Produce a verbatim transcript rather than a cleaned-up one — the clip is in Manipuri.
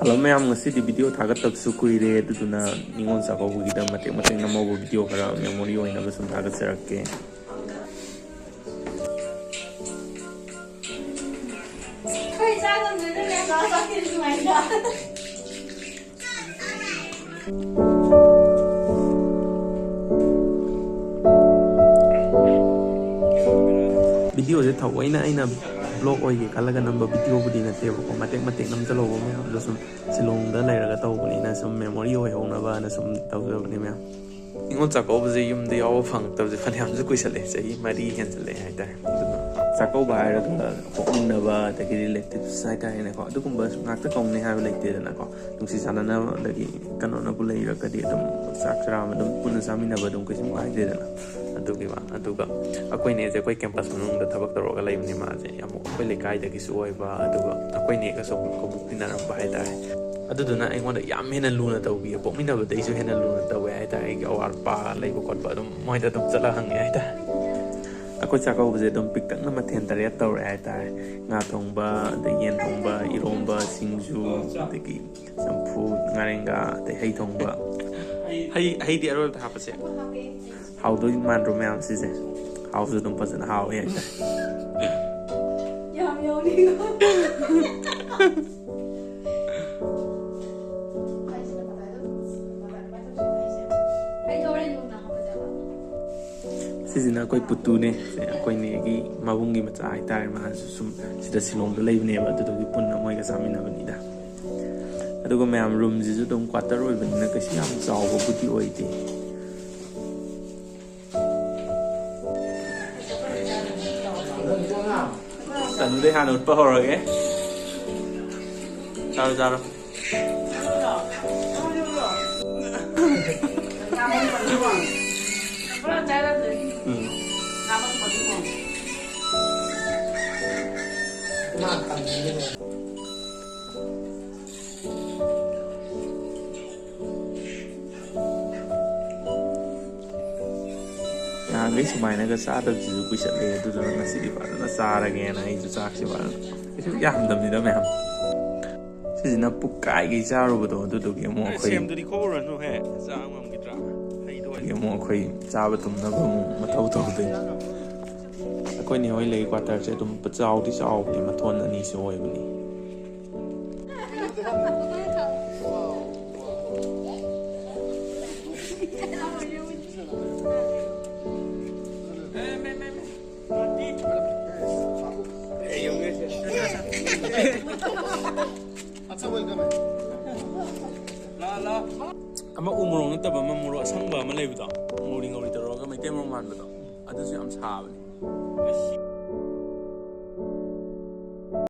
ꯍꯜꯂꯣ ꯃꯌꯥꯝ, ꯉꯁꯤꯗꯤ ꯚꯤꯗꯤꯑꯣ ꯊꯥꯒꯠꯇꯕꯁꯨ ꯀꯨꯏꯔꯦ, ꯑꯗꯨꯗꯨꯅ ꯅꯤꯉꯣꯜ ꯆꯥꯛꯀꯧꯕꯒꯤꯗ ꯃꯇꯦꯛ ꯃꯇꯦꯛ ꯅꯝꯍꯧꯕ ꯚꯤꯗꯤꯑꯣ ꯈꯔ ꯃꯦꯃꯣꯔꯤ ꯑꯣꯏꯅꯕ ꯁꯨꯝ ꯊꯥꯒꯠꯆꯔꯛꯀꯦ꯫ ꯑꯩꯈꯣꯏ ꯆꯥ ꯉꯝꯗꯣꯏꯅ ꯃꯌꯥꯝ ꯂꯥꯛꯑ ꯆꯥꯛꯇꯤ ꯅꯨꯡꯉꯥꯏꯇ꯭ꯔꯥ? ꯚꯤꯗꯤꯑꯣꯁꯦ ꯊꯑꯣꯏꯅ ꯑꯩꯅ ꯕ꯭ꯂꯣꯛ ꯑꯣꯏꯒꯦ ꯈꯜꯂꯒ ꯅꯝꯕ ꯚꯤꯗꯤꯑꯣꯕꯨꯗꯤ ꯅꯠꯇꯦꯕꯀꯣ, ꯃꯇꯦꯛ ꯃꯇꯦꯛ ꯅꯝꯖꯜꯍꯧꯕ ꯃꯌꯥꯝꯗꯣ ꯁꯨꯝ ꯁꯤꯂꯣꯡꯗ ꯂꯩꯔꯒ ꯇꯧꯕꯅꯤꯅ ꯁꯨꯝ ꯃꯦꯃꯣꯔꯤ ꯑꯣꯏꯍꯧꯅꯕꯅ ꯁꯨꯝ ꯇꯧꯖꯕꯅꯦ ꯃꯌꯥꯝ꯫ ꯅꯤꯉꯣꯜ ꯆꯥꯛꯀꯧꯕꯁꯦ ꯌꯨꯝꯗ ꯌꯥꯎꯕ ꯐꯪꯉꯛꯇꯕꯁꯦ ꯐꯅꯌꯥꯝꯁꯨ ꯀꯨꯏꯁꯜꯂꯛꯑꯦ, ꯆꯍꯤ ꯃꯔꯤ ꯍꯦꯟꯖꯜꯂꯛꯑꯦ ꯍꯥꯏꯇꯥꯔꯦ꯫ ꯑꯗꯨꯅ ꯆꯥꯛꯀꯧꯕ ꯍꯥꯏꯔꯒ ꯄꯣꯛꯃꯤꯟꯅꯕ ꯑꯗꯒꯤ ꯔꯤꯂꯦꯇꯤꯚꯁ ꯍꯥꯏꯇꯥꯔꯦꯅꯦꯀꯣ, ꯑꯗꯨꯒꯨꯝꯕ ꯉꯥꯛꯇ ꯀꯧꯅꯤ ꯍꯥꯏꯕ ꯂꯩꯇꯦꯗꯅꯀꯣ꯫ ꯅꯨꯡꯁꯤ ꯆꯥꯟꯅꯅꯕ ꯑꯗꯒꯤ ꯀꯩꯅꯣꯅꯕꯨ ꯂꯩꯔꯒꯗꯤ ꯑꯗꯨꯝ ꯆꯥꯛ ꯆꯔꯥ ꯑꯃ ꯑꯗꯨꯝ ꯄꯨꯟꯅ ꯆꯥꯃꯤꯟꯅꯕ ꯑꯗꯨꯝ ꯀꯩꯁꯨꯝ ꯀꯥꯏꯗꯦꯗꯅ꯫ ꯑꯗꯨꯒꯤ ꯋꯥ꯫ ꯑꯗꯨꯒ ꯑꯩꯈꯣꯏ ꯅꯦꯁꯦ ꯑꯩꯈꯣꯏ ꯀꯦꯝꯄꯁ ꯃꯅꯨꯡꯗ ꯊꯕꯛ ꯇꯧꯔꯒ ꯂꯩꯕꯅꯤ꯫ ꯃꯥꯁꯦ ꯌꯥꯝ ꯑꯩꯈꯣꯏ ꯂꯩꯀꯥꯏꯗꯒꯤꯁꯨ ꯑꯣꯏꯕ, ꯑꯗꯨꯒ ꯑꯩꯈꯣꯏ ꯅꯦꯒꯁꯨ ꯑꯃꯨꯛ ꯀꯧꯕꯨꯛ ꯇꯤꯟꯅꯔꯝꯕ ꯍꯥꯏꯇꯥꯔꯦ꯫ ꯑꯗꯨꯗꯨꯅ ꯑꯩꯉꯣꯟꯗ ꯌꯥꯝ ꯍꯦꯟꯅ ꯂꯨꯅ ꯇꯧꯕꯤꯌꯦ, ꯄꯣꯛꯃꯤꯟꯅꯕꯗꯩꯁꯨ ꯍꯦꯟꯅ ꯂꯨꯅ ꯇꯧꯋꯦ ꯍꯥꯏꯇꯥꯔꯦ꯫ ꯑꯩꯒꯤ ꯑꯋꯥꯠ ꯑꯄꯥ ꯂꯩꯕ ꯈꯣꯠꯄ ꯑꯗꯨꯝ ꯃꯣꯏꯗ ꯑꯗꯨꯝ ꯆꯠꯂ ꯍꯪꯉꯦ ꯍꯥꯏꯇꯥꯔꯦ꯫ ꯑꯩꯈꯣꯏ ꯆꯥꯛꯀꯧꯕꯁꯦ ꯑꯗꯨꯝ ꯄꯤꯛꯇꯛꯅ ꯃꯊꯦꯜ ꯇꯔꯦꯠ ꯇꯧꯔꯦ ꯍꯥꯏꯇꯥꯔꯦ꯫ ꯉꯥ ꯊꯣꯡꯕ, ꯑꯗꯩ ꯌꯦꯟ ꯊꯣꯡꯕ, ꯏꯔꯣꯝꯕ, ꯁꯤꯡꯖꯨ, ꯑꯗꯒꯤ ꯆꯝꯐꯨꯠ, ꯉꯥꯔꯦꯟꯒꯥ, ꯑꯗꯩ ꯍꯩ ꯊꯣꯡꯕ꯫ ꯍꯩ, ꯍꯩꯗꯤ ꯑꯔꯣꯏꯕꯗ ꯍꯥꯞꯄꯁꯦ꯫ ꯍꯥꯎꯗꯣꯏ ꯃꯥꯟꯗ꯭ꯔꯣ ꯃꯌꯥꯝ ꯁꯤꯁꯦ? ꯍꯥꯎꯁꯨ ꯑꯗꯨꯝ ꯐꯖꯅ ꯍꯥꯎꯋꯦ ꯍꯥꯏꯇꯥꯔꯦ꯫ ꯌꯥꯝ ꯌꯥꯎꯅꯤꯡꯉꯣ꯫ ꯑꯩꯁꯦ ꯍꯣꯔꯦꯟ ꯅꯨꯡꯗꯥꯡ ꯍꯥꯞꯄꯁꯦꯕ꯫ ꯁꯤꯁꯤꯅ ꯑꯩꯈꯣꯏ ꯄꯨꯠꯇꯨꯅꯦ꯫ ꯁꯦ, ꯑꯩꯈꯣꯏ ꯅꯦꯒꯤ ꯃꯕꯨꯡꯒꯤ ꯃꯆꯥ ꯍꯥꯏꯇꯥꯔꯦ꯫ ꯃꯥꯁꯨ ꯁꯨꯝ ꯁꯤꯗ ꯁꯤꯂꯣꯡꯗ ꯂꯩꯕꯅꯦꯕ, ꯑꯗꯨꯗꯨꯒꯤ ꯄꯨꯟꯅ ꯃꯣꯏꯒ ꯆꯥꯃꯤꯟꯅꯕꯅꯤꯗ꯫ ꯑꯗꯨꯒ ꯃꯌꯥꯝ, ꯔꯨꯝꯁꯤꯁꯨ ꯑꯗꯨꯝ ꯀ꯭ꯋꯥꯇꯔ ꯑꯣꯏꯕꯅꯤꯅ ꯀꯩꯁꯨ ꯌꯥꯝ ꯆꯥꯎꯕꯕꯨꯗꯤ ꯑꯣꯏꯗꯦ꯫ ꯇꯟꯗꯩ ꯍꯥꯟꯅ ꯎꯠꯄ ꯍꯧꯔꯒꯦ꯫ ꯆꯥꯔꯣ, ꯆꯥꯔꯣ꯫ ꯎꯝ꯫ ꯅꯍꯥꯟꯈꯩ ꯁꯨꯃꯥꯏꯅꯒ ꯆꯥꯗꯕꯁꯤꯁꯨ ꯀꯨꯏꯁꯜꯂꯛꯑꯦ, ꯑꯗꯨꯗꯨꯅ ꯉꯁꯤꯗꯤ ꯐꯖꯅ ꯆꯥꯔꯒꯦꯅ ꯑꯩꯁꯨ ꯆꯥꯛꯁꯦ ꯐꯖꯅ, ꯀꯩꯁꯨ ꯌꯥꯝꯗꯕꯅꯤꯗ ꯃꯌꯥꯝ꯫ ꯁꯤꯁꯤꯅ ꯄꯨꯛ ꯀꯥꯏꯒꯩ ꯆꯥꯔꯨꯕꯗꯣ, ꯑꯗꯨꯗꯨꯒꯤ ꯑꯃꯨꯛ ꯑꯩꯈꯣꯏ ꯁꯦꯝꯗꯨꯗꯤ ꯈꯣꯛꯎꯔꯅꯨꯍꯦ, ꯆꯥ ꯉꯝꯈꯤꯗ꯭ꯔꯥ? ꯍꯩꯗꯣ ꯑꯣꯏꯅ ꯑꯃꯨꯛ ꯑꯩꯈꯣꯏ ꯆꯥꯕ ꯇꯨꯝꯅꯕ ꯑꯃꯨꯛ ꯃꯊꯧ ꯇꯧꯗꯣꯏꯅꯤ꯫ ꯑꯩꯈꯣꯏ ꯅꯦ ꯍꯣꯏ ꯂꯩ ꯀ꯭ꯋꯥꯇꯔꯁꯦ ꯑꯗꯨꯝ ꯆꯥꯎꯗꯤ ꯆꯥꯎꯕꯅꯤ, ꯃꯊꯣꯟ ꯑꯅꯤꯁꯨ ꯑꯣꯏꯕꯅꯤ꯫ ꯑꯃ ꯎ ꯃꯣꯔꯣꯛ ꯅꯠꯇꯕ ꯑꯃ ꯃꯣꯔꯣꯛ ꯑꯁꯪꯕ ꯑꯃ ꯂꯩꯕꯗꯣ, ꯉꯧꯔꯤ ꯉꯧꯔꯤ ꯇꯧꯔꯒ ꯃꯩꯇꯩ ꯃꯣꯔꯣꯛ ꯃꯥꯟꯕꯗꯣ, ꯑꯗꯨꯁꯨ ꯌꯥꯝ ꯁꯥꯕꯅꯤ꯫